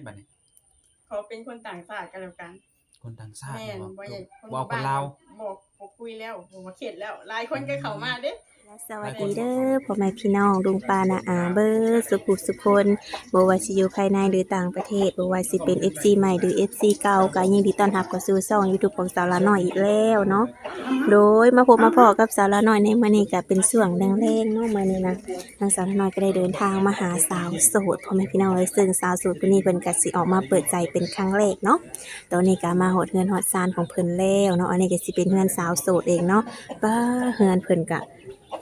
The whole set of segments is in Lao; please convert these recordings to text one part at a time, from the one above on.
ບັດນີ້ ຂໍເປັນຄົນຕ່າງຊາດກໍແລ້ວກັນ. ຄົນຕ່າງຊາດແມ່ນບໍ່? ບໍ່ຢາກ ເວົ້າຄົນລາວ ບໍ່ ບໍ່ຄຸຍແລ້ວ ບໍ່ເຄັດແລ້ວ. ຫຼາຍຄົນກໍເຂົ້າມາເດ້. ສະຫວັດດີເດີພໍ່ແມ່ພີ່ນ້ອງ ລຸງປ້ານ້າອາເບິດສຸຜູ້ສຸຄົນ ບໍ່ວ່າຊິຢູ່ພາຍໃນ ຫຼື ຕ່າງປະເທດ, ບໍ່ວ່າຊິເປັນເອັຟຊີໃໝ່ ຫຼື ເອັຟຊີເກົ່າ ກໍຍິນດີຕ້ອນຮັບເຂົ້າສູ່ຊ່ອງຢູທູບຂອງສາວລານ້ອຍອີກແລ້ວເນາະ. ໂດຍ ມາພົບມາພໍ້ກັບສາວລານ້ອຍໃນມື້ນີ້ ກໍເປັນຊ່ວງແລງໆເນາະ. ມື້ນີ້ນະ ທາງສາວລານ້ອຍກໍໄດ້ເດີນທາງມາຫາສາວໂສດ ພໍ່ແມ່ພີ່ນ້ອງເອີຍ, ເຊິ່ງສາວໂສດຜູ້ນີ້ເພິ່ນກໍຊິອອກມາເປີດໃຈເປັນຄັ້ງແລກເນາະ. ຕອນນີ້ກໍມາຮອດເຮືອນຮອດຊານຂອງເພິ່ນແລ້ວເນາະ. ອັນນີ້ກໍຊິເປັນເຮືອນສາວໂສດເອງເນາະ. ປ້າ ເຮືອນເພິ່ນກໍ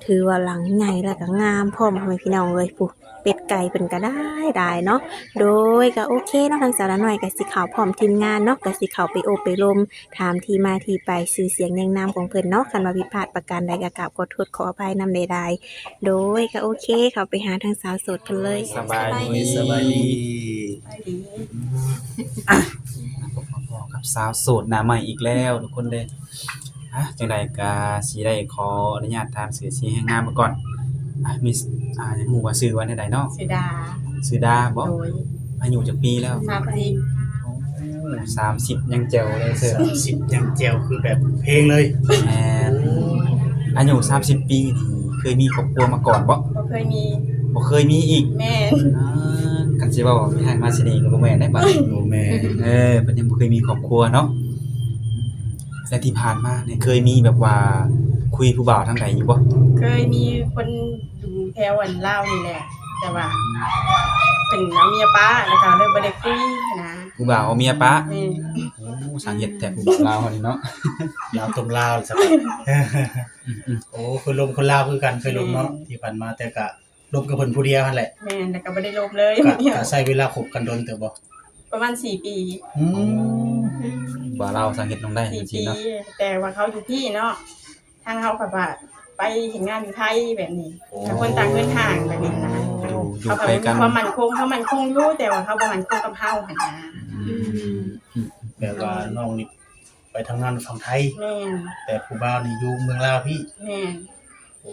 ຖືວ່າຫຼັງໃຫຍ່ ແລ້ວກໍງາມພ້ອມ ພໍ່ແມ່ພີ່ນ້ອງເອີຍ. ຜູ້ ເປັດໄກ່ເພິ່ນກໍຫຼາຍໆເນາະ. ໂດຍ ກໍໂອເຄເນາະ, ທາງສາວລານ້ອຍກໍຊິເຂົ້າພ້ອມທີມງານເນາະ, ກໍຊິເຂົ້າໄປໂອ້ໄປລົມ ຖາມທີ່ມາທີ່ໄປ ຊື່ສຽງນຽງນາມຂອງເພິ່ນເນາະ. ຄັນວ່າຜິດພາດປະການໃດກໍກາບຂໍໂທດຂໍອະໄພນຳຫຼາຍໆ. ໂດຍ ກໍໂອເຄ ເຂົ້າໄປຫາທາງສາວໂສດເພິ່ນເລີຍ. ສະບາຍດີ ສະບາຍດີ ສະບາຍດີ. ມາພົບມາພໍ້ກັບສາວໂສດໜ້າໃໝ່ອີກແລ້ວທຸກຄົນເດ້. ອ່ະ ຈັ່ງໃດກໍຊິໄດ້ຂໍອະນຸຍາດຖາມຊື່ສຽງນຽງນາມມາກ່ອນ. ອ່ະ ມີ ອ່າ ຢາກຮູ້ວ່າຊື່ວ່າແນວໃດເນາະ? ຊື່ດາ. ຊື່ດາບໍ? ໂດຍ. ອາຍຸຈັກປີແລ້ວ? ສາມສິບ. ໂອ້ ສາມສິບຍັງແຈ່ວເລີຍ. ສາມສິບຍັງແຈ່ວ ຄືແບບເພງເລີຍ. ແມ່ນ. ອາຍຸສາມສິບປີນີ້ ເຄີຍມີຄອບຄົວມາກ່ອນບໍ? ບໍ່ເຄີຍມີ. ບໍ່ເຄີຍມີອີກ? ແມ່ນ. ອ່າ ຄັນຊິເວົ້າມີຮັກມາສະເໜ່ກໍບໍ່ແມ່ນໄດ໋ບາດນີ້. ບໍ່ແມ່ນ. ເອີ ເພິ່ນຍັງບໍ່ເຄີຍມີຄອບຄົວເນາະ. ແລະທີ່ຜ່ານມານີ້ເຄີຍມີແບບວ່າຄຸຍຜູ້ບ່າວທາງໃດຢູ່ບໍ່? ເຄີຍມີຄົນຢູ່ແຖວອັນລາວນີ້ແຫຼະ ແຕ່ວ່າເພິ່ນເອົາເມຍປະ ແລ້ວກໍເລີຍບໍ່ໄດ້ຄຸຍນະ. ຜູ້ບ່າວເອົາເມຍປະ? ແມ່ນ. ໂອ້ ຊ່າງເຮັດແທ້ຜູ້ບ່າວລາວເຮົານີ້ເນາະ. ລາວຕົງລາວຊະ. ອືມໆ ໂອ້ ຄືລົມຄົນລາວຄືກັນ ເຄີຍລົມເນາະ. ແມ່ນ. ທີ່ຜ່ານມາ ແຕ່ກະ ລົມກັບເພິ່ນຜູ້ດຽວຫັ້ນແຫຼະ. ແມ່ນ ແລ້ວກໍບໍ່ໄດ້ລົມເລີຍ. ກະ ກະໃຊ້ເວລາຄົບກັນດົນເຕີບບໍ່? ປະມານສີ່ປີ. ອືມ ວ່າລາວຊ່າງເຮັດນ້ອງໄດ້ຈັ່ງຊີ້ເນາະ. ແຕ່ວ່າເຂົາຢູ່ພີ້ເນາະ ທາງເຮົາກໍວ່າໄປເຮັດງານຢູ່ໄທແບບນີ້. ໂອ້ ຕ່າງຄົນຕ່າງເດີນທາງແບບນີ້ນະ. ຢູ່ ຢູ່ໄກກັນ. ເຂົາກໍມີຄວາມໝັ້ນຄົງ ເຂົາໝັ້ນຄົງຢູ່ ແຕ່ວ່າເຂົາບໍ່ໝັ້ນຄົງກັບເຮົາຫັ້ນນະ. ອືມ ອືມ ອືມ ແບບວ່ານ້ອງນີ້ໄປທຳງານຢູ່ຝັ່ງໄທ. ແມ່ນ. ແຕ່ຜູ້ບ່າວນີ້ຢູ່ເມືອງລາວພີ້. ແມ່ນ. ໂອ້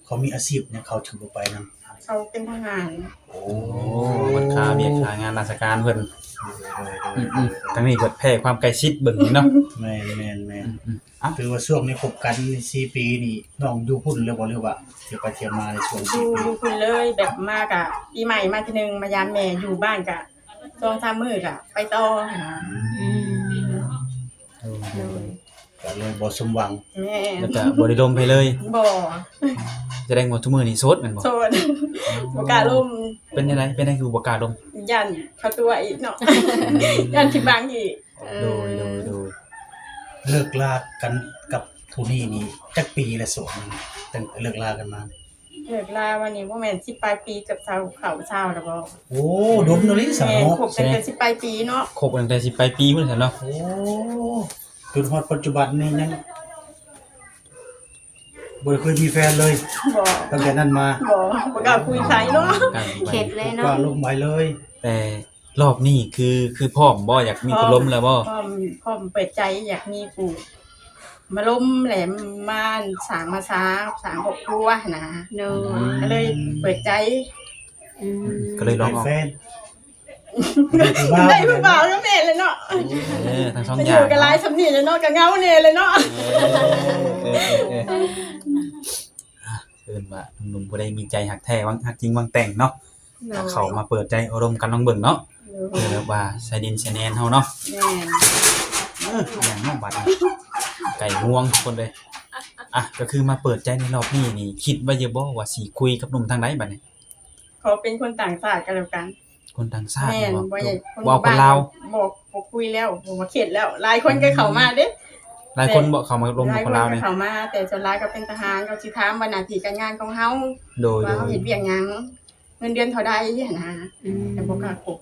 ເຂົາມີອາຊີບຫຍັງ ເຂົາຈຶ່ງບໍ່ໄປນຳ? ເຂົາເປັນທະຫານ. ໂອ້ ມັນຄາວຽກຄາງານລາຊະການເພິ່ນ. ໂດຍ ໂດຍ ໂດຍ. ອືມໆ ທາງນີ້ເພິ່ນແຜ່ຄວາມໃກ້ຊິດເບິ່ງນີ້ເນາະ. ແມ່ນ ແມ່ນ ແມ່ນ. ອືມໆ ເອົາ ຖືວ່າຊ່ວງນີ້ຄົບກັນສີ່ປີນີ້ ນ້ອງຢູ່ພຸ້ນແລ້ວບໍ່ ຫຼືວ່າທຽວໄປທຽວມາໃນຊ່ວງສີ່ປີ? ຢູ່ ຢູ່ພຸ້ນເລີຍ ແບບມາກະປີໃໝ່ມາເທື່ອໜຶ່ງ ມາຢາມແມ່. ຢູ່ບ້ານກະສອງສາມມື້ກະໄປຕໍ່ຫັ້ນນະ. ອືມ ໂດຍ ໂດຍ ໂດຍ. ກໍເລີຍບໍ່ສົມຫວັງ. ແມ່ນ. ແລ້ວກໍບໍ່ໄດ້ລົມໃຜເລີຍ? ບໍ່. ສະແດງວ່າທຸກມື້ນີ້ໂສດແມ່ນບໍ່? ໂສດ. ອໍ ບໍ່ກ້າລົມ. ເປັນຈັ່ງໃດ? ເປັນຫຍັງຄືບໍ່ກ້າລົມ? ຢ້ານເຂົາຕົວະອີກເນາະ. ອືມ ຢ້ານຜິດຫວັງອີກ. ໂດຍ ໂດຍ ໂດຍ. ເລີກລາກັນກັບຜູ້ນີ້ນີ້ຈັກປີແລ້ວ ໂສດ ຕັ້ງແຕ່ເລີກລາກັນມາ? ເລີກລາມານີ້ບໍ່ແມ່ນສິບປາຍປີ ເກືອບຊາວ ເຂົ້າຊາວແລ້ວບໍ່? ໂອ້ ດົນເນາະ ລິສາເນາະ. ແມ່ນ ຄົບກັນແຕ່ສິບປາຍປີເນາະ. ຄົບກັນແຕ່ສິບປາຍປີພຸ້ນຊັ້ນເນາະ. ໂອ້ ຈົນຮອດປັດຈຸບັນນີ້ຍັງບໍ່ໄດ້ເຄີຍມີແຟນເລີຍ? ບໍ່. ຕັ້ງແຕ່ນັ້ນມາ? ບໍ່ ບໍ່ກ້າຄຸຍໃຜເນາະ. ເຂິນເລີຍເນາະ. ບໍ່ກ້າລົມໃຜເລີຍ. ແຕ່ລອບນີ້ຄື ຄືພ້ອມບໍ່? ຢາກມີຜູ້ລົມແລ້ວບໍ່? ພ້ອມ ພ້ອມເປີດໃຈ ຢາກມີຜູ້ ມາລົມແຫຼະ ມາສ້າງມາສາ ສ້າງຄອບຄົວຫັ້ນນະ. ໂດຍ. ກໍເລີຍເປີດໃຈ. ອືມ ກໍເລີຍລອງເອົາແຟນ. ໄດ້ຜູ້ບ່າວ ໄດ້ຜູ້ບ່າວແລ້ວແມ່ນແຫຼະເນາະ. ເອີ ທັງສອງຢ່າງ ຢູ່ກັນຫຼາຍສ່ຳນີ້ແຫຼະເນາະ ກໍເຫງົາແດ່ແຫຼະເນາະ. ເອີ ເອີ ເອີ ເອີ ອ່ະ ເອີ້ນວ່າໜຸ່ມໆ ຜູ້ໃດມີໃຈຮັກແທ້ ຫວັງ ຮັກຈິງຫວັງແຕ່ງເນາະ. ໂດຍ. ກໍເຂົ້າມາເປີດໃຈໂອ້ລົມກັນລອງເບິ່ງເນາະ. ໂດຍ. ເພື່ອແບບວ່າໃສ່ດິນໃສ່ແດນເຮົາເນາະ. ແມ່ນ. ເອີ ຢ່າງເນາະ ບັດນີ້ ໄກ່ງວງທຸກຄົນເລີຍ. ອ່ະ ກໍຄືມາເປີດໃຈໃນລອບນີ້ນີ້ ຄິດໄວ້ຢູ່ບໍ່ວ່າຊິຄຸຍກັບໜຸ່ມທາງໃດບັດນີ້? ຂໍເປັນຄົນຕ່າງຊາດກໍແລ້ວກັນ. ຄົນຕ່າງຊາດ? ແມ່ນ. ບໍ່ຢາກ ເວົ້າຄົນລາວ? ບໍ່ ບໍ່ຄຸຍແລ້ວ ບໍ່ເຄັດແລ້ວ. ຫຼາຍຄົນກໍເຂົ້າມາເດ້. ຫຼາຍຄົນບໍ່ເຂົ້າມາລົມກັບຄົນລາວນີ້? ເຂົ້າມາ ແຕ່ສ່ວນຫຼາຍກໍເປັນທະຫານ ເຂົາຊິຖາມວ່າໜ້າທີ່ການງານຂອງເຮົາ ໂດຍ ວ່າເຮົາເຮັດວຽກຫຍັງ ເງິນເດືອນເທົ່າໃດຫັ້ນນະ. ອືມ ແຕ່ບໍ່ກ້າຄົບ.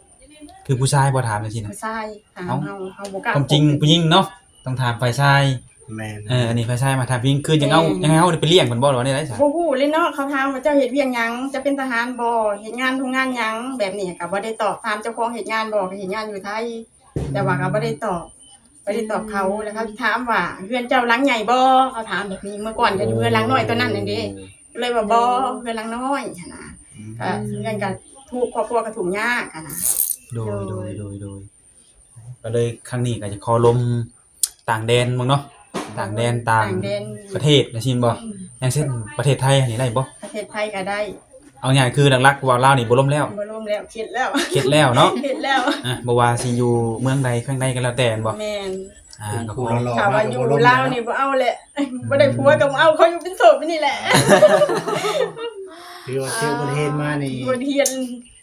ຄືຜູ້ຊາຍບໍ່ຖາມຈັ່ງຊີ້ນະ? ຜູ້ຊາຍຖາມເຮົາ ເຮົາບໍ່ກ້າຄົບ. ຄວາມຈິງຜູ້ຍິງເນາະ ຕ້ອງຖາມຝ່າຍຊາຍ. ແມ່ນ. ເອີ ອັນນີ້ຝ່າຍຊາຍມາຖາມຜູ້ຍິງ ຄືຢາກເອົາ ແມ່ນ ຢາກໃຫ້ເຮົາໄປລ້ຽງເພິ່ນບໍ່ ຫຼືວ່າແນວໃດຊະ? ບໍ່ຮູ້ເລີຍເນາະ. ເຂົາຖາມວ່າເຈົ້າເຮັດວຽກຫຍັງ ເຈົ້າເປັນທະຫານບໍ່ ເຮັດງານໂຮງງານຫຍັງ ແບບນີ້ ກໍບໍ່ໄດ້ຕອບ. ຖາມເຈົ້າຂອງເຮັດງານບໍ່ ກໍເຮັດງານຢູ່ໄທ ແຕ່ວ່າກໍບໍ່ໄດ້ຕອບ ບໍ່ໄດ້ຕອບເຂົາ. ແລ້ວເຂົາຖາມວ່າ ເຮືອນເຈົ້າຫຼັງໃຫຍ່ບໍ່ ເຂົາຖາມແບບນີ້. ເມື່ອກ່ອນກໍຢູ່ເຮືອນຫຼັງນ້ອຍຕອນນັ້ນນັ້ນເດ້ ກໍເລີຍວ່າບໍ່ ເຮືອນຫຼັງນ້ອຍຫັ້ນນະ. ອືມ ກໍເຮືອນກໍທຸກ ຄອບຄົວກໍທຸກຍາກຫັ້ນນະ. ໂດຍ ໂດຍ ໂດຍ ໂດຍ ໂດຍ ກໍເລີຍຄັ້ງນີ້ກໍຈະຂໍລົມຕ່າງແດນເບິ່ງເນາະ ຕ່າງແດນ ຕ່າງ ຕ່າງແດນ ປະເທດຈັ່ງຊີ້ແມ່ນບໍ່? ອືມ ຢ່າງເຊັ່ນປະເທດໄທນີ້ໄດ້ບໍ່? ປະເທດໄທກໍໄດ້. ເອົາງ່າຍຄືຫຼັກໆ ເວົ້າລາວນີ້ບໍ່ລົມແລ້ວ ບໍ່ລົມແລ້ວ ເຂັດແລ້ວ ເຂັດແລ້ວເນາະ ເຂັດແລ້ວ. ອ່າ ບໍ່ວ່າຊິຢູ່ເມືອງໃດແຂວງໃດກໍແລ້ວແຕ່ແມ່ນບໍ່? ແມ່ນ. ອ່າ ກໍພໍ ຖ້າວ່າຢູ່ລາວນີ້ບໍ່ເອົາແຫຼະ ອືມ ບໍ່ໄດ້ຜົວກໍບໍ່ເອົາ ຂໍຢູ່ເປັນໂສດໄປນີ້ແຫຼະ. ຖືວ່າຖືບົດຮຽນມານີ້ ບົດຮຽນ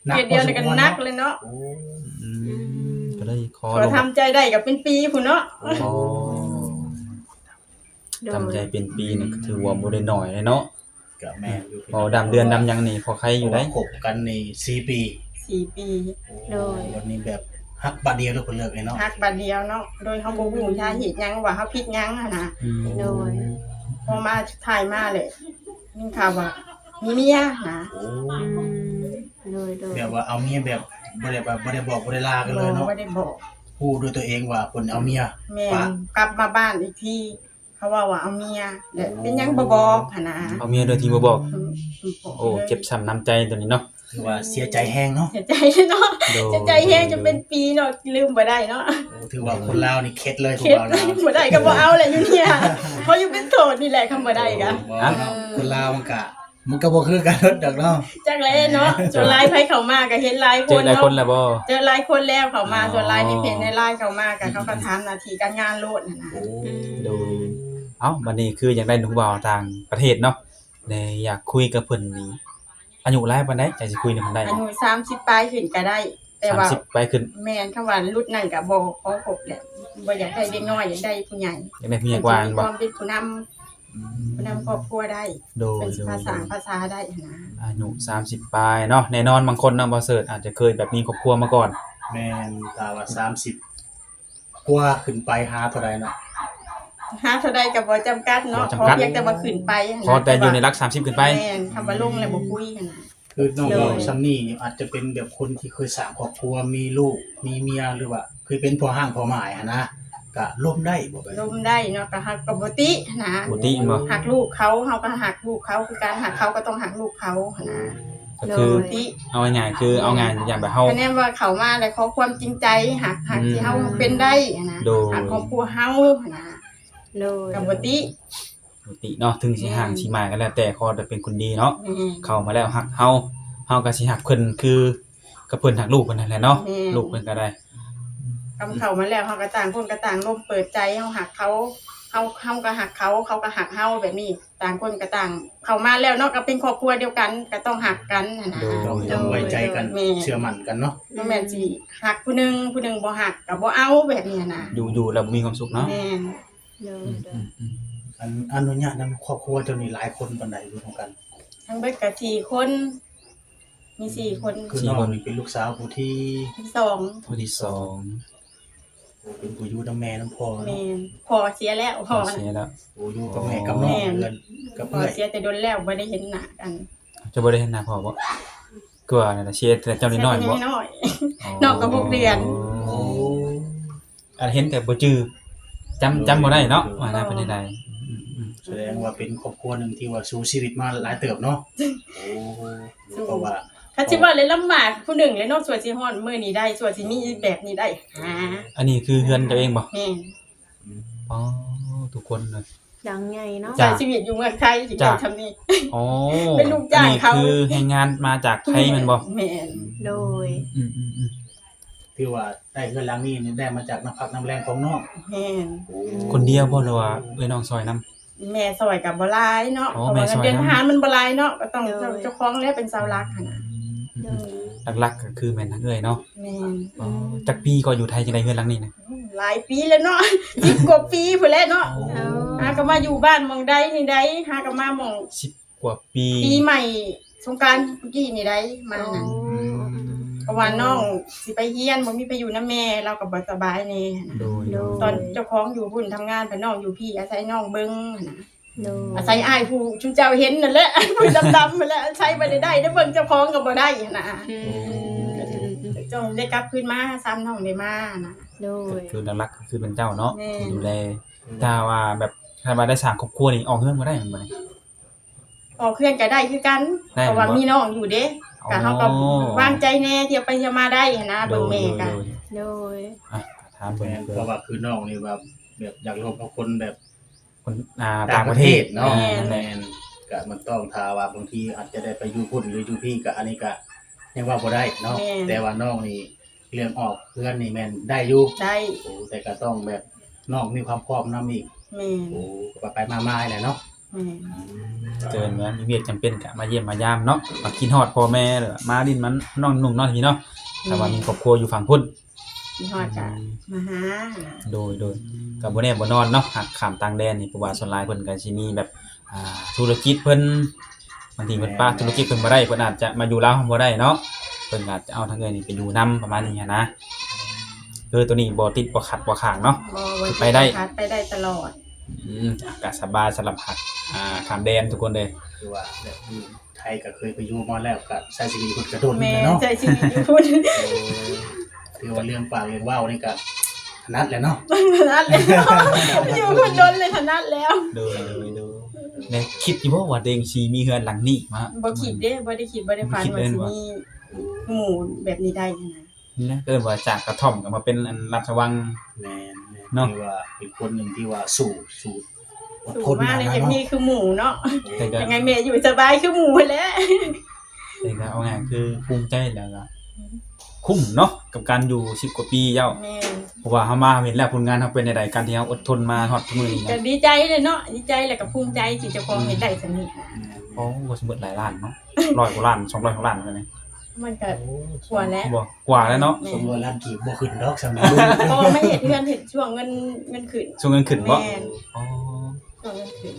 ໜັກພໍສົມຄວນເນາະ ເທື່ອດຽວນີ້ກໍໜັກເລີຍເນາະ. ໂອ້ ອືມ ອືມ ກໍເລີຍຂໍ ກໍ ລອງ ທຳໃຈໄດ້ກໍເປັນປີພຸ້ນເນາະ. ໂອ້ ໂດຍ ທຳໃຈເປັນປີນີ້ກໍຖືວ່າບໍ່ໄດ້ໜ້ອຍເລີຍເນາະ. ກໍແມ່ນຢູ່ ເວົ້າດຳເດືອນດຳຫຍັງນີ້ພໍໄຄຢູ່ໃດ໋ ເພາະວ່າຄົບກັນນີ້ສີ່ປີ ສີ່ປີ. ໂດຍ ໂອ້ ບັດນີ້ແບບຮັກບາດດຽວ ຫຼືເພິ່ນເລີກເລີຍເນາະ? ຮັກບາດດຽວເນາະ ໂດຍເຮົາບໍ່ຮູ້ສາເຫດຫຍັງວ່າເຮົາຜິດຫຍັງຫັ້ນນະ. ອືມ ໂດຍ ພໍມາສຸດທ້າຍມາແຫຼະ ຍິນຂ່າວວ່າມີເມຍນະ. ໂອ້ ອືມ ໂດຍໆ ແບບວ່າເອົາເມຍແບບບໍ່ໄດ້ ບໍ່ໄດ້ບອກບໍ່ໄດ້ລາກັນເລີຍເນາະ? ບໍ່ໄດ້ບອກ ຮູ້ດ້ວຍຕົວເອງວ່າເພິ່ນເອົາເມຍ. ແມ່ນ ປະ ກັບມາບ້ານອີກທີ ເຂົາເວົ້າວ່າເອົາເມຍ ແລະ ເປັນຫຍັງບໍ່ບອກຫັ້ນນະ? ເອົາເມຍໂດຍທີ່ບໍ່ບອກ. ອືມ ໂອ້ ເຈັບຊ້ຳນ້ຳໃຈຕົວນີ້ເນາະ ຖືວ່າເສຍໃຈແຮງເນາະ. ເສຍໃຈເນາະ ໂດຍ ເສຍໃຈແຮງ ໂດຍ ຈົນເປັນປີເນາະ ລືມບໍ່ໄດ້ເນາະ. ໂອ້ ຖືວ່າຄົນລາວນີ້ເຂັດເລີຍ ເຂັດ ຄົນລາວ ລືມບໍ່ໄດ້ກໍບໍ່ເອົາແຫຼະຢູ່ນີ້ ເພາະຢູ່ເປັນໂສດນີ້ແຫຼະ ຄັນບໍ່ໄດ້ກໍ. ໂອ້ ເນາະ ຄົນລາວມັນກະ ມັນກໍບໍ່ຄືກັນເບິດດອກເນາະ. ຈັກແຫຼະເນາະ ສ່ວນຫຼາຍໃຜເຂົ້າມາກໍເຫັນຫຼາຍຄົນເນາະ. ເຈີຫຼາຍຄົນແລ້ວບໍ່? ເຈີຫຼາຍຄົນແລ້ວເຂົ້າມາ. ອໍ ສ່ວນຫຼາຍໃນເພຈໃນລາຍເຂົ້າມາກໍ ອືມ ເຂົາກໍຖາມໜ້າທີ່ການງານໂລດຫັ້ນນະ. ໂອ້ ອືມ ໂດຍ. ເອົ້າ ບັດນີ້ຄືຢາກໄດ້ໜູບ່າວຕ່າງປະເທດເນາະ ແລະ ຢາກຄຸຍກັບເພິ່ນນີ້ ອາຍຸຫຼາຍປານໃດ ຈັ່ງຊິຄຸຍນຳເພິ່ນໄດ້? ອາຍຸສາມສິບປາຍຂຶ້ນກໍໄດ້ ແຕ່ວ່າ ສາມສິບປາຍຂຶ້ນ. ແມ່ນ ຄຳວ່າລຸດນັ້ນກໍບໍ່ຂໍຄົບແຫຼະ ບໍ່ຢາກໄດ້ເດັກນ້ອຍ ຢາກໄດ້ຜູ້ໃຫຍ່ ຢາກໄດ້ຜູ້ໃຫຍ່ກວ່າແມ່ນບໍ່? ເພິ່ນຊິມີຄວາມເປັນຜູ້ນຳ ອືມ ຜູ້ນຳຄອບຄົວໄດ້. ໂດຍ ເພິ່ນຊິພາສ້າງພາສາໄດ້ຫັ້ນນະ. ອາຍຸສາມສິບປາຍເນາະ ແນ່ນອນບາງຄົນເນາະ ບໍ່ເສີດ ອາດຈະເຄີຍແບບມີຄອບຄົວມາກ່ອນ. ແມ່ນ ຖ້າວ່າສາມສິບກວ່າຂຶ້ນໄປ ຫາເທົ່າໃດເນາະ? ຫາເທົ່າໃດກໍບໍ່ຈຳກັດເນາະ ບໍ່ຈຳກັດ ຂໍພຽງແຕ່ວ່າຂຶ້ນໄປຫັ້ນນະ ຂໍແຕ່ຢູ່ໃນຫຼັກສາມສິບຂຶ້ນໄປ. ແມ່ນ ຄຳວ່າລົງແລ້ວບໍ່ຄຸຍຫັ້ນນະ. ຄືນ້ອງ ໂດຍ ເວົ້າຊ່ຳນີ້ ອາດຈະເປັນແບບຄົນທີ່ເຄີຍສ້າງຄອບຄົວ ມີລູກ ມີເມຍ ຫຼືວ່າເຄີຍເປັນພໍ່ຮ້າງພໍ່ໝ້າຍຫັ້ນນະ ກະລົມໄດ້ບໍ່? ລົມໄດ້ເນາະ ກະຮັກ ກະບໍ່ຕິຫັ້ນນະ. ບໍ່ຕິແມ່ນບໍ່? ຮັກລູກເຂົາ ເຮົາກະຮັກລູກເຂົາຄືກັນ ຮັກເຂົາກະຕ້ອງຮັກລູກເຂົາຫັ້ນນະ. ກະຄື ບໍ່ຕິ ເອົາງ່າຍໆ ຄືເອົາງ່າຍຢ່າງແບບເຮົາ ຄະແນນວ່າເຂົ້າມາແລ້ວຂໍຄວາມຈິງໃຈ ຮັກ ຮັກ ອືມ ທີ່ເຮົາເປັນໄດ້ຫັ້ນນະ. ໂດຍ ຮັກຄອບຄົວເຮົາຫັ້ນນະ. ໂດຍ ກະບໍ່ຕິ ບໍ່ຕິເນາະ ເຖິງຊິຮ້າງ ແມ່ນ ຊິໝ້າຍກໍແລ້ວແຕ່ ຂໍແຕ່ເປັນຄົນດີເນາະ. ແມ່ນ ເຂົ້າມາແລ້ວຮັກເຮົາ ເຮົາກໍຊິຮັກເພິ່ນຄືກັບເພິ່ນຮັກລູກເພິ່ນຫັ້ນແຫຼະເນາະ. ແມ່ນ ລູກເພິ່ນກໍໄດ້ ຄັນເຂົ້າມາແລ້ວ ເຮົາກໍຕ່າງຄົນກໍຕ່າງລົມເປີດໃຈ ເຮົາຮັກເຂົາ ເຮົາ ເຮົາກໍຮັກເຂົາ ເຂົາກໍຮັກເຮົາ ແບບນີ້ ຕ່າງຄົນກໍຕ່າງເຂົ້າມາແລ້ວເນາະ ກໍເປັນຄອບຄົວດຽວກັນ ກໍຕ້ອງຮັກກັນຫັ້ນນະ. ໂດຍ ຕ້ອງໄວ້ໃຈກັນ ແມ່ນ ເຊື່ອໝັ້ນກັນເນາະ. ບໍ່ແມ່ນຊິຮັກຜູ້ໜຶ່ງ ຜູ້ໜຶ່ງບໍ່ຮັກກໍບໍ່ເອົາ ແບບນີ້ນະ. ຢູ່ ຢູ່ແລ້ວບໍ່ມີຄວາມສຸກເນາະ. ແມ່ນ ໂດຍ ອືມ ໂດຍ ອືມ ອືມ ອັນ ອະນຸຍາດນຳຄອບຄົວເຈົ້ານີ້ຫຼາຍຄົນປານໃດຢູ່ນຳກັນ? ທັງເບິດກໍສີ່ຄົນ ມີສີ່ຄົນ. ຄື ສີ່ ນ້ອງ ຄົນ ນີ້ເປັນລູກສາວຜູ້ທີ ທີສອງ ຜູ້ທີສອງ. ໂອ້ ເປັນຜູ້ຢູ່ນຳແມ່ນຳພໍ່ເນາະ. ແມ່ນ ພໍ່ເສຍແລ້ວ ພໍ່ ພໍ່ເສຍແລ້ວ. ໂອ້ ຢູ່ກັບແມ່ກັບນ້ອງ. ແມ່ນ ເຮືອນກັບເອື້ອຍ. ພໍ່ເສຍແຕ່ດົນແລ້ວ ບໍ່ໄດ້ເຫັນໜ້າກັນ. ເຈົ້າບໍ່ໄດ້ເຫັນໜ້າພໍ່ບໍ່? ຄືວ່ານັ້ນນະ ເສຍແຕ່ເຈົ້ານ້ອຍໆບໍ່? ເສຍແຕ່ນ້ອຍໆ. ອໍ ນ້ອງກໍຫົກເດືອນ. ໂອ້ ອັນເຫັນແຕ່ບໍ່ຈື່ ຈຳ ໂດຍ ຈຳບໍ່ໄດ້ເນາະ ໂດຍ ວ່ານະ ເປັນຈັ່ງໃດ. ອືມ ອືມ ອືມ ສະແດງວ່າເປັນຄອບຄົວໜຶ່ງທີ່ວ່າສູ້ຊີວິດມາຫຼາຍເຕີບເນາະ. ໂອ້ ເພາະວ່າ ຖ້າຊິເວົ້າແລ້ວລຳບາກຜູ້ໜຶ່ງແຫຼະເນາະ ສ່ວນຊິຮອດມື້ນີ້ໄດ້ ສ່ວນຊິມີແບບນີ້ໄດ້. ອ່າ ອັນນີ້ຄືເຮືອນເຈົ້າເອງບໍ່? ແມ່ນ. ອໍ ທຸກຄົນເລີຍ ຫຼັງໃຫຍ່ເນາະ ຈາກ ໃຊ້ຊີວິດຢູ່ເມືອງໄທ ຈາກ ຈະເປັນຊ່ຳນີ້. ອໍ ເປັນລູກຈ້າງເຂົາ. ອັນນີ້ຄືແຮງງານມາຈາກໄທແມ່ນບໍ່? ແມ່ນ ໂດຍ. ອືມ ອືມ ອືມ ຖືວ່າໄດ້ເຮືອນຫຼັງນີ້ນີ້ໄດ້ມາຈາກນ້ຳພັກນ້ຳແຮງຂອງນ້ອງ. ແມ່ນ. ໂອ້ ຄົນດຽວບໍ່ ຫຼືວ່າເອື້ອຍນ້ອງຊ່ອຍນຳ? ແມ່ຊ່ອຍກໍບໍ່ຫຼາຍເນາະ. ອໍ ເພາະວ່າເງິນເດືອນທະຫານມັນບໍ່ຫຼາຍເນາະ ກໍຕ້ອງ ໂດຍ ເຈົ້າ ເຈົ້າຂອງແຫຼະເປັນເສົາຫຼັກຫັ້ນນະ. ອືມ ອືມ ໂດຍ ຫຼັກໆ ກໍຄືແມ່ນທັງເອື້ອຍເນາະ. ແມ່ນ. ອໍ ອືມ ຈັກປີກໍຢູ່ໄທຈຶ່ງໄດ້ເຮືອນຫຼັງນີ້ນະ? ໂອ້ ຫຼາຍປີແລ້ວເນາະ ສິບກວ່າປີພຸ້ນແຫຼະເນາະ. ໂອ້ ຫາກໍມາຢູ່ບ້ານໝ່ອງໃດນີ້ໃດ ຫາກໍມາໝ່ອງ ສິບກວ່າປີ ປີໃໝ່ສົງການເມື່ອກີ້ນີ້ໃດ ມານັ້ນ. ອໍ ອືມ ເພາະວ່ານ້ອງຊິໄປຮຽນ ບໍ່ມີໃຜຢູ່ນຳແມ່ ລາວກໍບໍ່ສະບາຍແດ່. ໂດຍ ໂດຍ ຕອນເຈົ້າຂອງຢູ່ພຸ້ນທຳງານ ພັດນ້ອງຢູ່ພີ້ ອາໄສນ້ອງເບິ່ງຫັ້ນນະ. ໂດຍ ອາໄສອ້າຍຜູ້ຊຸມເຈົ້າເຫັນນັ້ນແຫຼະ ຜູ້ດຳໆ ຫັ້ນແຫຼະ ອາໄສບໍ່ໄດ້ໄດ້ ໄດ້ເບິ່ງເຈົ້າຂອງກໍບໍ່ໄດ້ຫັ້ນນະ. ອືມ ອືມ ອືມ ອືມ ຕ້ອງໄດ້ກັບຄືນມາ ຊ້ຳນ້ອງໄດ້ມານະ. ໂດຍ ກໍຄືຫຼັກໆ ກໍຄືເປັນເຈົ້າເນາະ ແມ່ນ ທີ່ດູແລ. ອືມ ຖ້າວ່າແບບ ຖ້າວ່າໄດ້ສ້າງຄອບຄົວນີ້ ອອກເຮືອນບໍ່ໄດ້ແມ່ນບໍ່ນີ້? ອອກເຮືອນກໍໄດ້ຄືກັນ ໄດ້ ເພາະວ່າ ແມ່ນບໍ່? ມີນ້ອງຢູ່ເດ້. ກໍເຮົາກໍ ອໍ ວາງໃຈແດ່ ທ່ຽວໄປທ່ຽວມາໄດ້ຫັ້ນນະ ໂດຍ ເບິ່ງແມ່ກໍ ໂດຍ ໂດຍ ໂດຍ ອ່ະ ກໍຖາມເບິ່ງ ແມ່ນ ເພື່ອ ເພາະວ່າຄືນ້ອງນີ້ວ່າແບບຢາກລົມກັບຄົນແບບ ຄົນ ອ່າ ຕ່າງປະເທດເນາະ ແມ່ນ ແມ່ນ ກໍມັນຕ້ອງ ຖ້າວ່າບາງທີອາດຈະໄດ້ໄປຢູ່ພຸ້ນ ຫຼື ຢູ່ພີ້ ກໍອັນນີ້ກໍຍັງເວົ້າບໍ່ໄດ້ເນາະ ແມ່ນ ແຕ່ວ່ານ້ອງນີ້ເລື່ອງອອກເຮືອນນີ້ແມ່ນໄດ້ຢູ່ ໄດ້ ໂອ້ ແຕ່ກໍຕ້ອງແບບນ້ອງມີຄວາມພ້ອມນຳອີກ ແມ່ນ ໂອ້ ກໍໄປໆມາໆແຫຼະເນາະ ແມ່ນ ອືມ ເກີນວ່າມີວຽກຈຳເປັນກໍມາຢ້ຽມມາຢາມເນາະ ມາຄິດຮອດພໍ່ແມ່ ຫຼືວ່າມາຫຼິ້ນມານ້ອງນຸ່ງເນາະ ພີ່ເນາະ ຖ້າວ່າ ແມ່ນ ມີຄອບຄົວຢູ່ຝັ່ງພຸ້ນ ຄິດຮອດກໍ ອືມ ມາຫາ ໂດຍ ໂດຍ ກໍບໍ່ແນ່ບໍ່ນອນເນາະ ຫາກຂ້າມຕ່າງແດນນີ້ ເພາະວ່າສ່ວນຫຼາຍເພິ່ນກໍຊິມີແບບ ອ່າ ທຸລະກິດເພິ່ນ ບາງທີເພິ່ນປະ ແມ່ນ ທຸລະກິດເພິ່ນບໍ່ໄດ້ ເພິ່ນອາດຈະມາຢູ່ລາວເຮົາບໍ່ໄດ້ເນາະ ເພິ່ນກໍອາດຈະເອົາທາງເອື້ອຍນີ້ໄປຢູ່ນຳ ປະມານນີ້ຫັ້ນນະ ຄືໂຕນີ້ບໍ່ຕິດບໍ່ຂັດບໍ່ຄ້າງເນາະ ບໍ່ ບໍ່ຕິດບໍ່ຂັດ ໄປໄດ້ຕະຫຼອດ ອືມ ອາກາດສະບາຍສຳລັບຫາກ ອ່າ ຂ້າມແດນທຸກຄົນເດີ ຄືວ່າແບບຢູ່ ໄທກໍເຄີຍໄປຢູ່ມາແລ້ວ ກໍໃຊ້ຊີວິດຢູ່ພຸ້ນກໍດົນແລ້ວເນາະ ແມ່ນ ໃຊ້ຊີວິດຢູ່ພຸ້ນ ເອີ ຖືວ່າເລື່ອງປາກເລື່ອງເວົ້ານີ້ກໍຖະໜັດແລ້ວເນາະ ຖະໜັດແລ້ວ ຢູ່ພຸ້ນດົນເລີຍ ຖະໜັດແລ້ວ ໂດຍ ໂດຍ ໂດຍ ແມ່ນຄິດຢູ່ບໍ່ວ່າຕົວເອງຊິມີເຮືອນຫຼັງນີ້ມາ ບໍ່ຄິດເດ້ ບໍ່ໄດ້ຄິດ ບໍ່ໄດ້ຝັນວ່າຊິມີໝູ່ແບບນີ້ໄດ້ຫັ້ນນະ ນີ້ນະ ເອີ້ນວ່າຈາກກະທ່ອມກໍມາເປັນອັນລາດຊະວັງ ແມ່ນໆ ເນາະ ຖືວ່າເປັນຄົນໜຶ່ງທີ່ວ່າສູ້ ສູ້ ອົດທົນ ມາໃນແບບນີ້ຄືໝູ່ເນາະ ແຕ່ກໍ ຍັງໄງແມ່ຢູ່ສະບາຍຄືໝູ່ຫັ້ນແຫຼະ ແຕ່ກໍເອົາງ່າຍຄືພູມໃຈ ແລ້ວກໍຄຸ້ມເນາະ ກັບການຢູ່ສິບກວ່າປີແລ້ວ ແມ່ນ ເພາະວ່າເຮົາມາເຫັນແລ້ວຜົນງານເຮົາເປັນແນວໃດ ການທີ່ເຮົາອົດທົນມາຮອດທຸກມື້ນີ້ນະ ກໍດີໃຈແຫຼະເນາະ ດີໃຈ ແລ້ວກໍພູມໃຈທີ່ເຈົ້າຂອງເຮັດໄດ້ສ່ຳນີ້ ໂອ້ ບໍ່ຊິເບິດຫຼາຍລ້ານເນາະ ຮ້ອຍກວ່າລ້ານ ສອງຮ້ອຍກວ່າລ້ານ ໂອ້ ມັນກໍກວ່າແຫຼະ ບໍ່ ກວ່າແລ້ວເນາະ ແມ່ນ ສອງຮ້ອຍລ້ານກີບບໍ່ຂຶ້ນດອກສ່ຳນີ້ ເພາະວ່າມາເຮັດເຮືອນ ເຮັດຊ່ວງເງິນ ເງິນຂຶ້ນ ຊ່ວງເງິນຂຶ້ນບໍ່ ແມ່ນ ອໍ ຊ່ວງເງິນຂຶ້ນ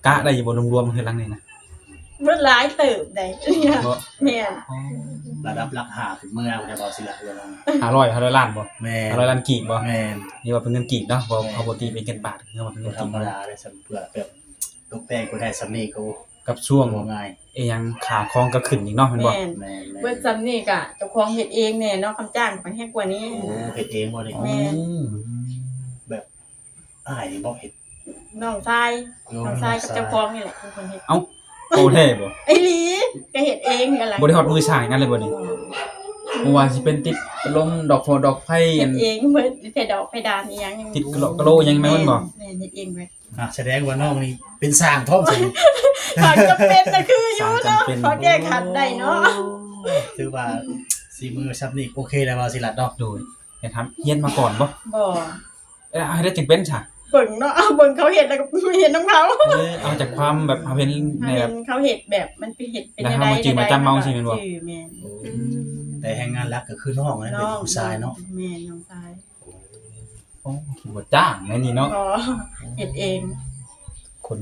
ກະໄດ້ຢູ່ບໍ່ລວມໆ ເຮືອນຫຼັງນີ້ນະ ເບິດຫຼາຍເຕີບໃດ ບໍ່ ແມ່ນ ອໍ ລະດັບຫຼັກຫ້າຂຶ້ນເມືອພຸ້ນແຫຼະ ບໍ່ຊິລະເຮືອນຫຼັງ ຫ້າຮ້ອຍ ຫ້າຮ້ອຍລ້ານບໍ່ ແມ່ນ ຫ້າຮ້ອຍລ້ານກີບບໍ່ ແມ່ນ ນີ້ວ່າເປັນເງິນກີບເນາະ ບໍ່ ແມ່ນ ເຮົາບໍ່ຕີເປັນເງິນບາດ ເຮົາວ່າເປັນເງິນກີບ ບໍ່ທຳມະດາເດ້ ສ່ຳເພື່ອແບບ ຕົກແຕ່ງກໍໄດ້ສ່ຳນີ້ກໍ ກັບຊ່ວງ ບໍ່ງ່າຍ ອີຫຍັງ ຄ່າຄອງກໍຂຶ້ນອີກເນາະ ແມ່ນບໍ່ ແມ່ນ ແມ່ນໆ ເບິດສ່ຳນີ້ກະເຈົ້າຂອງເຮັດເອງແດ່ເນາະ ຄຳຈ້າງໄປແຮງກວ່ານີ້ ໂອ້ ເຮັດເອງບໍ່ນີ້ ອໍ ແມ່ນ ແບບອ້າຍນີ້ບໍ່ເຮັດ ນ້ອງຊາຍ ໂອ້ ນ້ອງຊາຍກັບ ນ້ອງຊາຍ ເຈົ້າຂອງນີ້ແຫຼະເປັນຄົນເຮັດ ເອົ້າ ເວົ້າແທ້ບໍ່ ອີ່ຫຼີ ກະເຮັດເອງຫັ້ນລະ ບໍ່ໄດ້ຮອດມືຊ່າງຫຍັງເລີຍບໍ່ນີ້ ບໍ່ ບໍ່ວ່າຊິເປັນຕິດພັດລົມ ດອກໂຟດອກໄຟ ເຮັດເອງເບິດ ແຕ່ດອກເພດານອີ່ຫຍັງ ຕິດກະໂຫຼກະໂຫຼຫຍັງແມ່ນບໍ່ ແມ່ນ ເຮັດເອງເບິດ ອ່າ ສະແດງວ່ານ້ອງນີ້ເປັນຊ່າງພ້ອມຊັ້ນ ຖ້າຈຳເປັນນະຄືຢູ່ເນາະ ພໍແກ້ຂັດໄດ້ເນາະ ໂອ້ ຖືວ່າສີມືຊ່ຳນີ້ໂອເຄແລ້ວ ເວົ້າຊິລັດເນາະ ໂດຍ ແມ່ນ ຮຽນມາກ່ອນບໍ່ ບໍ່ ເອີ ເຮັດຈັ່ງເປັນຊະ ເບິ່ງເນາະ ເບິ່ງເຂົາເຮັດແລ້ວກໍເຮັດນຳເຂົາ ເອີ ເອົາຈາກຄວາມແບບເຮົາເຫັນ ເຮົາເຫັນ ແບບ ເຂົາເຮັດແບບມັນເປັນ ເຮັດເປັນແນວໃດ ເຮົາມາຈື່ມາຈຳເອົາ ຈັ່ງໃດ ຊີ້ແມ່ນບໍ່ ແມ່ນ ແຕ່ແຮງງານຫຼັກກໍຄືນ້ອງນັ້ນ ເປັນຜູ້ຊາຍເນາະ ແມ່ນ ນ້ອງຊາຍ ໂອ້ ຄິດວ່າຈ້າງແມ່ນນີ້ເນາະ ບໍ່ ເຮັດເອງ ຄົນ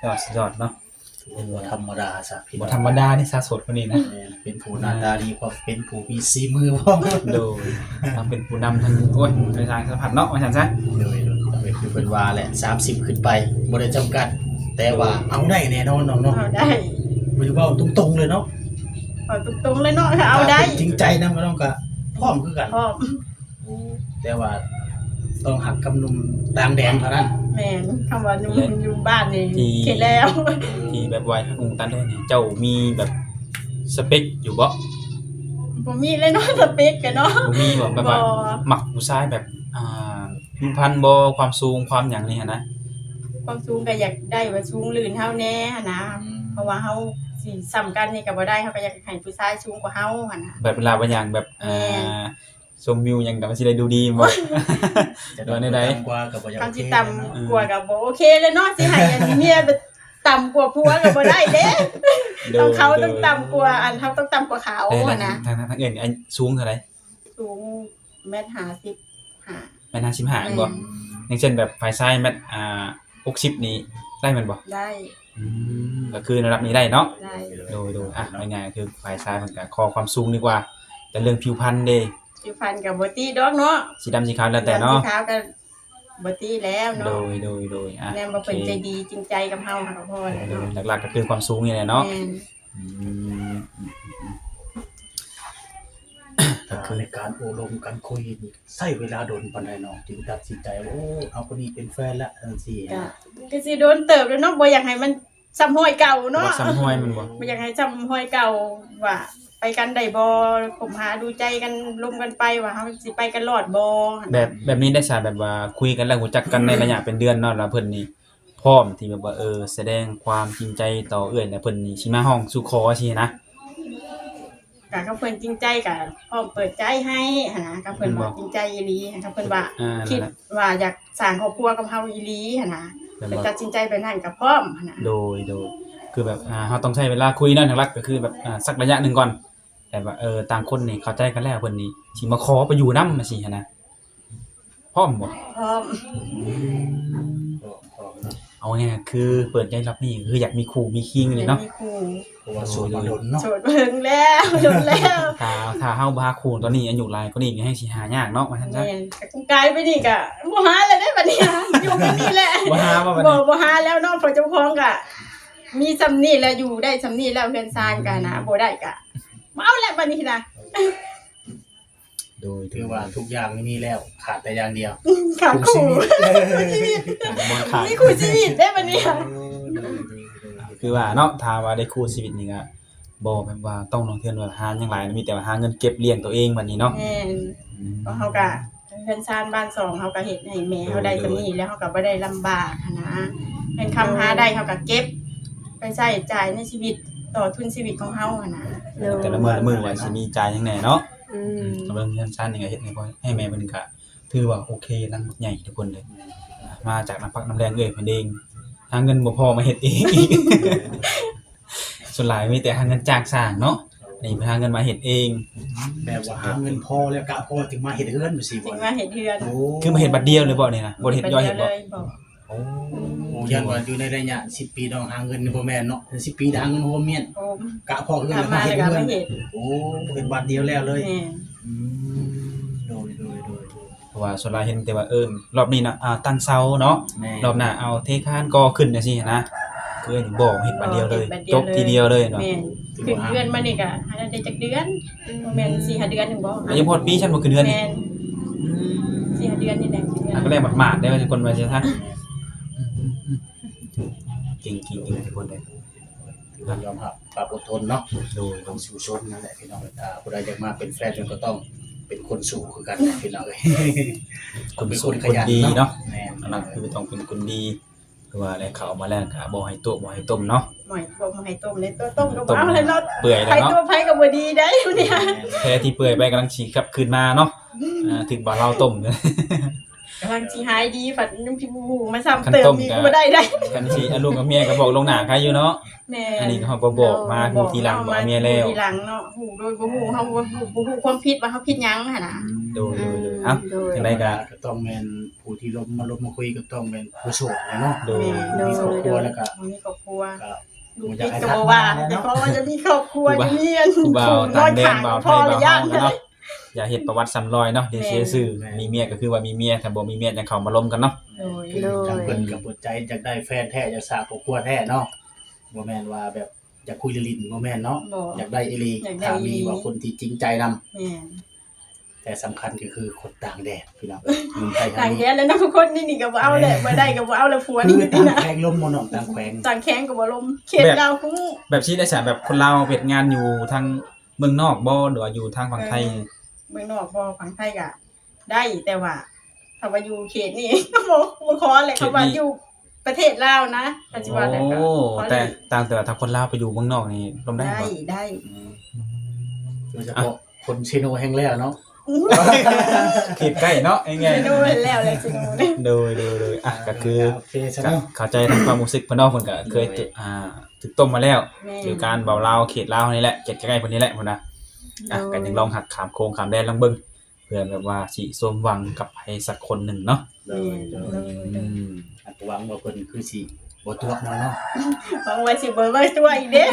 ຍອດ ສຸດຍອດເນາະ ບໍ່ທຳມະດາຊະ ບໍ່ທຳມະດາເດ້ ສາວໂສດຄົນນີ້ນະ ແມ່ນ ເປັນຜູ້ໜ້າຕາດີພ້ອມ ເປັນຜູ້ມີສີມືພ້ອມ ໂດຍ ທັງເປັນຜູ້ນຳ ທັງ ໂອ້ຍ ໄປທາງສາລະພັດເນາະ ວ່າຊັ້ນຊະ ໂດຍ ໂດຍ ກໍຄືເພິ່ນວ່າແຫຼະ ສາມສິບຂຶ້ນໄປ ບໍ່ໄດ້ຈຳກັດ ແຕ່ວ່າເອົາໄດ້ແນ່ນອນນ້ອງເນາະ ເອົາໄດ້ ບໍ່ໄດ້ເວົ້າຕົງໆເລີຍເນາະ ເວົ້າຕົງໆເລີຍເນາະ ຖ້າເອົາໄດ້ ຖ້າເປັນຈິງໃຈນຳກໍນ້ອງກໍພ້ອມຄືກັນ ພ້ອມ ໂອ້ ແຕ່ວ່າຕ້ອງຮັກກັບໜຸ່ມຕ່າງແດນເທົ່ານັ້ນ ແມ່ນ ຄຳວ່າໜຸ່ມຢູ່ບ້ານນີ້ ທີ່ ເຂດແລ້ວ ທີ່ແບບວ່າໜຸ່ມຕ່າງແດນນີ້ ເຈົ້າມີແບບສະເປັກຢູ່ບໍ່ ບໍ່ມີເລີຍເນາະ ສະເປັກກະເນາະ ບໍ່ມີບໍ່ ແບບວ່າ ບໍ່ ມັກຜູ້ຊາຍແບບ ອ່າ ຜິວພັນບໍ່ ຄວາມສູງ ຄວາມຫຍັງນີ້ຫັ້ນນະ ຄວາມສູງກະຢາກໄດ້ວ່າສູງລື່ນເຮົາແດ່ຫັ້ນນະ ອືມ ເພາະວ່າເຮົາຊິສ່ຳກັນນີ້ກະບໍ່ໄດ້ ເຮົາກະຢາກໃຫ້ຜູ້ຊາຍສູງກວ່າເຮົາຫັ້ນນະ ແບບເວລາວ່າຫຍັງແບບ ແມ່ນ ອ່າ ຊົມວິວຫຍັງກໍມັນຊິໄດ້ດູດີແມ່ນບໍ່ ແຕ່ວ່າແນວໃດ ຕ່ຳກວ່າກໍບໍ່ຢາກ ຄັນຊິຕ່ຳກວ່າກໍບໍ່ໂອເຄແລ້ວເນາະ ຊິໃຫ້ອັນເມຍໄປຕ່ຳກວ່າຜົວກໍບໍ່ໄດ້ເດ້ ໂດຍ ຕ້ອງເຂົາ ໂດຍ ຕ້ອງຕ່ຳກວ່າ ອັນເຮົາຕ້ອງຕ່ຳກວ່າເຂົາຫັ້ນນະ ທາງ ທາງ ທາງເອື້ອຍນີ້ສູງເທົ່າໃດ ສູງແມັດຫ້າສິບຫ້າ ແມັດຫ້າສິບຫ້າແມ່ນບໍ່ ຢ່າງເຊັ່ນແບບຝ່າຍຊາຍແມັດ ອ່າ ຫົກສິບນີ້ໄດ້ແມ່ນບໍ່ ໄດ້ ອືມ ກໍຄືລະດັບນີ້ໄດ້ເນາະ ໄດ້ ໂດຍ ໂດຍ ອ່ະ ງ່າຍໆຄືຝ່າຍຊາຍເພິ່ນກໍຂໍຄວາມສູງດີກວ່າ ແຕ່ເລື່ອງຜິວພັນເດ້ ຜິວພັນກໍບໍ່ຕິດອກເນາະ ສີດຳສີຂາວແລ້ວແຕ່ເນາະ ສີດຳສີຂາວກໍບໍ່ຕິແລ້ວເນາະ ໂດຍ ໂດຍ ໂດຍ ອ່ະ ແມ່ນບໍ່ ໂອເຄ ເພິ່ນໃຈດີຈິງໃຈກັບເຮົາ ເຮົາກໍພໍແລ້ວເນາະ ໂດຍ ຫຼັກໆກໍຄືຄວາມສູງນີ້ແຫຼະເນາະ ແມ່ນ ອືມ ກໍຄືໃນການໂອ້ລົມກັນຄຸຍນີ້ ໃຊ້ເວລາດົນປານໃດນ້ອງ ຈຶ່ງຕັດສິນໃຈວ່າ ໂອ້ ເອົາຄົນນີ້ເປັນແຟນລະ ຈັ່ງຊີ້ ກະ ກະຊິດົນເຕີບແລ້ວເນາະ ບໍ່ຢາກໃຫ້ມັນສ່ຳຮອຍເກົ່າເນາະ ບໍ່ສ່ຳຮອຍແມ່ນບໍ່ ບໍ່ຢາກໃຫ້ສ່ຳຮອຍເກົ່າ ວ່າ ໄປກັນໄດ້ບໍ່ ຄົບຫາດູໃຈກັນ ລົມກັນໄປວ່າເຮົາຊິໄປກັນລອດບໍ່. ແບບ ແບບນີ້ໄດ້ສາ ແບບວ່າຄຸຍກັນແລ້ວ ຮູ້ຈັກກັນໃນໄລຍະເປັນເດືອນເນາະ ແລ້ວເພິ່ນນີ້ພ້ອມທີ່ແບບວ່າ ເອີ ສະແດງຄວາມຈິງໃຈຕໍ່ເອື້ອຍ ແລ້ວເພິ່ນນີ້ຊິມາຮ້ອງສູ່ຂໍຊີ້ນະ. ກະຄັນເພິ່ນຈິງໃຈກະພ້ອມເປີດໃຈໃຫ້ຫັ້ນນະ ຄັນເພິ່ນວ່າຈິງໃຈອີ່ຫຼີ ຄັນເພິ່ນວ່າຄິດວ່າຢາກສ້າງຄອບຄົວກັບເຮົາອີ່ຫຼີຫັ້ນນະ ເພິ່ນຕັດສິນໃຈແບບນັ້ນກະພ້ອມຫັ້ນນະ. ໂດຍ ໂດຍ ຄືແບບ ອ່າ ເຮົາຕ້ອງໃຊ້ເວລາຄຸຍເນາະ ຫຼັກໆກໍຄືແບບ ອ່າ ສັກໄລຍະໜຶ່ງກ່ອນ ແບບວ່າ ເອີ ຕ່າງຄົນນີ້ເຂົ້າໃຈກັນແລ້ວ ເພິ່ນນີ້ຊິມາຂໍໄປຢູ່ນຳຈັ່ງຊີ້ຫັ້ນນະ. ພ້ອມບໍ່? ພ້ອມ. ອືມ ເອົາງ່າຍໆ ຄືເປີດໃຈລອບນີ້ຄືຢາກມີຄູ່ມີຄີງນີ້ເນາະ. ຢາກມີຄູ່ ເພາະວ່າໂສດມາດົນເນາະ. ໂສດມາດົນແລ້ວ ດົນແລ້ວ. ຖ້າ ຖ້າເຮົາບໍ່ຫາຄູ່ຕອນນີ້ ອາຍຸຫຼາຍກວ່ານີ້ກໍແຮ່ງຊິຫາຍາກເນາະ ວ່າຊັ້ນຊະ. ແມ່ນ ກາຍໄປນີ້ກໍບໍ່ຫາແລ້ວເດ້ບັດນີ້ ຢູ່ແບບນີ້ແຫຼະ. ບໍ່ຫາບໍ່ບັດນີ້? ບໍ່ ບໍ່ຫາແລ້ວເນາະ ເພາະເຈົ້າຂອງກໍມີສ່ຳນີ້ແຫຼະ ຢູ່ໄດ້ສ່ຳນີ້ແລ້ວ ເຮືອນຊານກໍນະ ບໍ່ໄດ້ກໍບໍ່ເອົາແລ້ວບັດນີ້ນະ. ໂດຍ ຖືວ່າທຸກຢ່າງນີ້ມີແລ້ວ ຂາດແຕ່ຢ່າງດຽວ ຂາດຄູ່ຊີວິດ ມີຄູ່ຊີວິດໄດ້ບັດນີ້. ຄືວ່າເນາະ ຖ້າວ່າໄດ້ຄູ່ຊີວິດນີ້ກະບໍ່ແບບວ່າຕ້ອງນ້ອງເທື່ອນວ່າຫາຫຍັງຫຼາຍ ມີແຕ່ວ່າຫາເງິນເກັບລ້ຽງຕົວເອງບັດນີ້ເນາະ. ແມ່ນ ເຮົາກະເຮືອນຊານບ້ານຊ່ອງ ເຮົາກະເຮັດໃຫ້ແມ່ເຮົາໄດ້ສ່ຳນີ້ ແລ້ວເຮົາກະບໍ່ໄດ້ລຳບາກຫັ້ນນະ ເງິນຄຳຫາໄດ້ເຮົາກະເກັບໄປໃຊ້ຈ່າຍໃນຊີວິດ ຕໍ່ທຶນຊີວິດຂອງເຮົາຫັ້ນນະ. ແຕ່ລະມື້ລະມື້ວ່າຊິມີຈ່າຍຫຍັງແດ່ເນາະ. ອືມ ເບິ່ງເຮືອນຊານນີ້ກໍເຮັດໃຫ້ພໍ່ ໃຫ້ແມ່ເພິ່ນກໍຖືວ່າໂອເຄນຳບັກໃຫຍ່ທຸກຄົນເລີຍ ມາຈາກນ້ຳພັກນ້ຳແຮງເອື້ອຍເພິ່ນເອງ ຫາເງິນບໍ່ພໍມາເຮັດເອງອີກ. ສ່ວນຫຼາຍມີແຕ່ຫາເງິນຈ້າງສ້າງເນາະ ອັນນີ້ເພິ່ນຫາເງິນມາເຮັດເອງ ແບບວ່າຫາເງິນພໍແລ້ວກະພໍຈຶ່ງມາເຮັດເຮືອນຈັ່ງຊີ້ບໍ່? ຈຶ່ງມາເຮັດເຮືອນ. ໂອ້ ຄືມາເຮັດບັດດຽວເລີຍບໍ່ນີ້ນະ? ບໍ່ໄດ້ເຮັດ ບໍ່ເຮັດເລີຍບໍ່? ໂອ້ ຢ້ານວ່າຢູ່ໃນໄລຍະສິບປີເນາະ ຫາເງິນນີ້ບໍ່ແມ່ນເນາະ ສິບປີຫາເງິນໂຮມຮຽນ ໂຮມ ກະພໍເຮືອນມາເຮັດເຮືອນ. ໂອ້ ເຮັດບາດດຽວແລ້ວເລີຍ. ແມ່ນ. ອືມ ໂດຍ ໂດຍ ໂດຍ ໂດຍ ເພາະວ່າສ່ວນຫຼາຍເຫັນແຕ່ວ່າ ເອີ ລອບນີ້ນະ ອ່າ ຕັ້ງເສົາເນາະ. ແມ່ນ. ລອບໜ້າເອົາເທຄານກໍ່ຂຶ້ນຈັ່ງຊີ້ນະ ຄືອັນນີ້ບໍ່ ເຮັດບາດດຽວເລີຍ ບໍ່ ເຮັດບາດດຽວ ຈົບທີດຽວເລີຍເນາະ. ແມ່ນ. ຂຶ້ນເຮືອນມານີ້ກະ ອັນນັ້ນໄດ້ຈັກເດືອນ ອືມ ບໍ່ແມ່ນສີ່ຫ້າເດືອນໜຶ່ງບໍ່? ຍັງບໍ່ຮອດປີຊັ້ນບໍ່ຂຶ້ນເຮືອນນີ້. ແມ່ນ. ອືມ ສີ່ຫ້າເດືອນນີ້ແຫຼະ ຂຶ້ນເຮືອນ. ອ່າ ກໍແລ້ວໝາດໆ ໄດ້ວ່າທຸກຄົນວ່າຊັ້ນ. ເກັ່ງໆ ທຸກຄົນເດ້ ຕ້ອງຍອມຮັບຄວາມອົດທົນເນາະ. ໂດຍ ຕ້ອງສູ້ຊົນນັ້ນແຫຼະພີ່ນ້ອງ. ຖ້າຜູ້ໃດຢາກມາເປັນແຟນເພິ່ນກໍຕ້ອງເປັນຄົນສູ້ຄືກັນພີ່ນ້ອງເອີຍ ຄົນສູ້ ຄົນຂະຫຍັນ ຄົນດີເນາະ. ແມ່ນ. ອັນນັ້ນຄືຕ້ອງເປັນຄົນດີ ຄືວ່າໄດ້ເຂົ້າມາແລ້ວກໍບໍ່ໃຫ້ຕົວະບໍ່ໃຫ້ຕົ້ມເນາະ. ບໍ່ໃຫ້ຕົວະບໍ່ໃຫ້ຕົ້ມເດ້ ຕົວະຕົ້ມກໍບໍ່ເອົາແລ້ວເນາະ ເປື່ອຍແລ້ວເນາະ ໃຫ້ຕົວະໃຜກໍບໍ່ດີໄດ໋ນີ້. ແທ້ທີ່ເປື່ອຍໄປກຳລັງຊິກັບຄືນມາເນາະ. ອ່າ ຖືກບ່າວລາວຕົ້ມ ກຳລັງຊິຫາຍດີ ພັດຍັງຊິບໍ່ຮູ້ມາຊ້ຳເຕີມອີກ ບໍ່ໄດ້ໄດ໋. ຄັນຊິເອົາລູກເອົາເມຍກໍບອກລ່ວງໜ້າໄຄຢູ່ເນາະ. ແມ່ນ. ອັນນີ້ກໍເຮົາບໍ່ບອກ ມາຮູ້ທີຫຼັງ ເອົາເມຍແລ້ວ ຮູ້ທີຫຼັງເນາະ ຮູ້ໂດຍບໍ່ຮູ້ ເຮົາບໍ່ຮູ້ ບໍ່ຮູ້ຄວາມຜິດວ່າເຮົາຜິດຫຍັງຫັ້ນນະ. ໂດຍ ໂດຍ ໂດຍ ເອົ້າ ໂດຍ ຈັ່ງໃດກໍ ກໍຕ້ອງແມ່ນຜູ້ທີ່ລົມມາລົມມາຄຸຍ ກໍຕ້ອງແມ່ນຜູ້ໂສດແຫຼະເນາະ. ໂດຍ ໂດຍ ມີຄອບຄົວແລ້ວກໍ ມີຄອບຄົວ ກໍ ລູກຕິດກໍບໍ່ວ່າ ແຕ່ເພາະວ່າຈະມີຄອບຄົວ ຈະມີອັນ ຜູ້ບ່າວຕ່າງແດນ ບ່າວໄທ ບ່າວເຮົາເນາະ ຢ່າເຮັດປະຫວັດຊ້ຳລອຍເນາະ ດຽວເສຍຊື່. ແມ່ນ. ມີເມຍກໍຄືວ່າມີເມຍ ຖ້າບໍ່ມີເມຍຈັ່ງເຂົ້າມາລົມກັນເນາະ. ໂດຍ ໂດຍ ທາງເພິ່ນກໍເປີດໃຈ ຢາກໄດ້ແຟນແທ້ ຢາກສ້າງຄອບຄົວແທ້ເນາະ ບໍ່ແມ່ນວ່າແບບ ຢາກຄຸຍຫຼິ້ນໆ ບໍ່ແມ່ນເນາະ. ບໍ່ ຢາກໄດ້ອີ່ຫຼີ ຢາກໄດ້ອີ່ຫຼີ ຖ້າມີວ່າຄົນທີ່ຈິງໃຈນຳ. ແມ່ນ. ແຕ່ສຳຄັນກໍຄືຄົນຕ່າງແດນພີ່ນ້ອງເອີຍ ຢູ່ໄທ ຕ່າງແດນແລ້ວເນາະ ຄົນນີ້ນີ້ກໍບໍ່ເອົາແຫຼະ. ແມ່ນ. ບໍ່ໄດ້ກໍບໍ່ເອົາແລ້ວ ຜົວນີ້ ຄືຕ່າງແຂວງລົມບໍ່ນ້ອງ? ຕ່າງແຂວງ ຕ່າງແຂວງກໍບໍ່ລົມ ເຂດລາວຄູ ແບບຊີ້ໄດ້ສະ ແບບຄົນລາວເຮັດງານຢູ່ທາງເມືອງນອກບໍ່ ຫຼືວ່າຢູ່ທາງຝັ່ງໄທ? ເອີ ເມືອງນອກບໍ່ ຝັ່ງໄທກໍ ໄດ້ ແຕ່ວ່າຖ້າວ່າຢູ່ເຂດນີ້ ບໍ່ ບໍ່ຂໍແຫຼະ. ເຂດນີ້ ຄຳວ່າຢູ່ປະເທດລາວນະ ກໍຊິວ່າແລ້ວກໍ ໂອ້ ແຕ່ຕ່າງແຕ່ວ່າຖ້າຄົນລາວໄປຢູ່ເມືອງນອກນີ້ລົມໄດ້ບໍ່? ໄດ້ ໄດ້. ອືມ ໂດຍສະເພາະຄົນເຊໂນແຮ່ງແລ້ວເນາະ ເຂດໃກ້ເນາະ ງ່າຍໆ ເຊໂນແຮ່ງແລ້ວແຫຼະ ເຊໂນ. ໂດຍ ໂດຍ ໂດຍ ອ່ະ ກໍຄື ໂອເຄ ເຂົ້າໃຈທາງຄວາມຮູ້ສຶກເພິ່ນເນາະ ເພິ່ນກໍເຄີຍ ໂດຍ ອ່າ ຖືກຕົ້ມມາແລ້ວ. ແມ່ນ. ຢູ່ການເວົ້າລາວ ເຂດລາວນີ້ແຫຼະ ເຂດໃກ້ໆ ເພິ່ນນີ້ແຫຼະ ພຸ້ນນະ. ອ່ະ ໂດຍ ກໍຍັງລອງຫັກຂ້າມໂຄ້ງຂ້າມແດນລອງເບິ່ງ ເພື່ອແບບວ່າຊິສົມຫວັງກັບໃຜສັກຄົນໜຶ່ງເນາະ. ໂດຍ ໂດຍ ອືມ ຫວັງວ່າເພິ່ນຄືຊິບໍ່ຕົວະເຮົາເນາະ ຫວັງວ່າຊິບໍ່ມາຕົວະອີກເດ້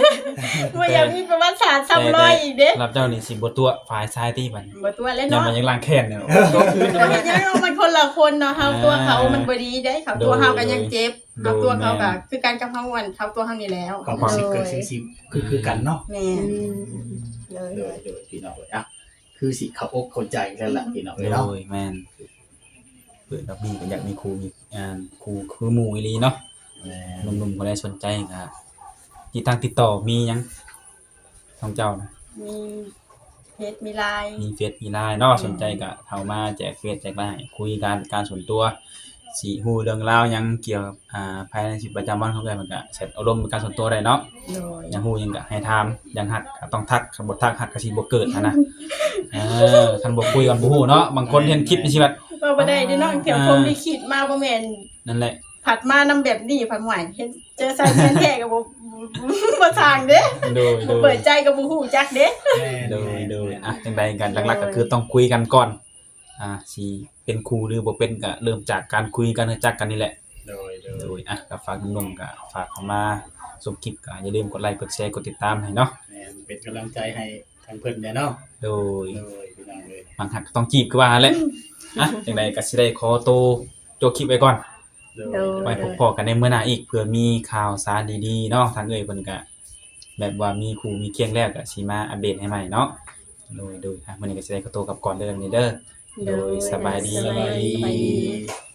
ບໍ່ຢາກມີປະຫວັດສາດຊ້ຳລອຍອີກເດ້. ແຕ່ລະເຈົ້ານີ້ຊິບໍ່ຕົວະຝ່າຍຊາຍຕິບັດນີ້? ບໍ່ຕົວະແລ້ວເນາະ ຢ້ານວ່າຍັງລ້າງແຄ້ນຢູ່. ຕົວະເຮັດຫຍັງເນາະ ມັນຄົນລະຄົນເນາະ ເຮົາຕົວະເຂົາມັນບໍ່ດີເດ້ ເຂົາຕົວະເຮົາກໍຍັງເຈັບ ເຮົາຕົວະເຂົາກໍຄືກັນກັບເຮົາ ອັນເຂົາຕົວະເຮົານີ້ແລ້ວ ຄວາມຮູ້ສຶກກໍຄືຊິຄື ຄືກັນເນາະ. ແມ່ນ. ໂດຍ ໂດຍ ໂດຍ ພີ່ນ້ອງເອີຍ ອ່ະ ຄືຊິເຂົ້າອົກເຂົ້າໃຈກັນລະພີ່ນ້ອງເອີຍເນາະ. ໂດຍ ແມ່ນ ເປີດແບບນີ້ກໍຢາກມີຄູ່ມີ ອ່າ ຄູ່ຄືໝູ່ອີ່ຫຼີເນາະ. ແມ່ນ. ໜຸ່ມໆ ຜູ້ໃດສົນໃຈກໍຕິດຕາມ ຕິດຕໍ່ ມີຫຍັງຂອງເຈົ້ານະ? ມີເຟສມີລາຍ ມີເຟສມີລາຍເນາະ ແມ່ນ ສົນໃຈກໍເຂົ້າມາແຈກເຟສແຈກລາຍ ຄຸຍກັນເປັນການສ່ວນຕົວ ຊິຮູ້ເລື່ອງລາວຫຍັງກ່ຽວກັບ ອ່າ ພາຍໃນຊີວິດປະຈຳວັນຂອງເອື້ອຍ ເພິ່ນກໍແຊັດໂອ້ລົມເປັນການສ່ວນຕົວໄດ້ເນາະ ໂດຍ ຢາກຮູ້ຫຍັງກໍໃຫ້ຖາມ ຢາກຮັກກໍຕ້ອງທັກ ຄັນບໍ່ທັກຮັກກໍຊິບໍ່ເກີດຫັ້ນນະ ເອີ ຄັນບໍ່ຄຸຍກັນບໍ່ຮູ້ເນາະ ບາງຄົນເຫັນຄລິບນີ້ຊິວ່າ ເວົ້າບໍ່ໄດ້ເດ້ເນາະ ອ່າ ເທື່ອ ອ່າ ພົມລິຂິດມາບໍ່ແມ່ນ ນັ້ນແຫຼະ ພັດມານຳແບບນີ້ ພັດ ຫ້ວຍ ເຫັນ ເຈີຊາຍແມ່ນແທ້ກໍບໍ່ ບໍ່ ບໍ່ຊ່າງເດ້ ໂດຍ ບໍ່ເປີດໃຈກໍບໍ່ຮູ້ຈັກເດ້ ແມ່ນ ໂດຍ ແມ່ນ ໂດຍ ອ່ະ ຈັ່ງໃດກໍຫຼັກໆກໍຄືຕ້ອງຄຸຍກັນກ່ອນ ອ່າ ຊິເປັນຄູ່ຫຼືບໍ່ເປັນກໍເລີ່ມຈາກການຄຸຍກັນ ຮູ້ຈັກກັນນີ້ແຫຼະ ໂດຍ ໂດຍ ໂດຍ ອ່ະ ກໍຝາກໜຸ່ມໆກໍຝາກເຂົ້າມາຊົມຄລິບ ກໍຢ່າລືມກົດໄລ ກົດແຊ ກົດຕິດຕາມໃຫ້ເນາະ ແມ່ນ ເປັນກຳລັງໃຈໃຫ້ທາງເພິ່ນແດ່ເນາະ ໂດຍ ໂດຍ ພີ່ນ້ອງເອີຍ ມັກຮັກກໍຕ້ອງຈີບຄືວ່າຫັ້ນແຫຼະ ອ່ະ ຈັ່ງໃດກໍຊິໄດ້ຂໍໂຕ ຈົບຄລິບໄວ້ກ່ອນ ໂດຍ ໂດຍ ໄວ້ພົບພໍ້ກັນໃນມື້ໜ້າອີກ ເພື່ອມີຂ່າວສານດີໆເນາະ ທາງເອື້ອຍເພິ່ນກະແບບວ່າມີຄູ່ມີຄຽງແລ້ວ ກະຊິມາອັບເດດໃຫ້ໃໝ່ເນາະ ໂດຍ ໂດຍ ອ່ະ ມື້ນີ້ກະຊິໄດ້ຂໍໂຕກັບກ່ອນເດີ ນີ້ເດີ ໂດຍ ໂດຍ ສະບາຍດີ ສະບາຍດີ ສະບາຍດີ.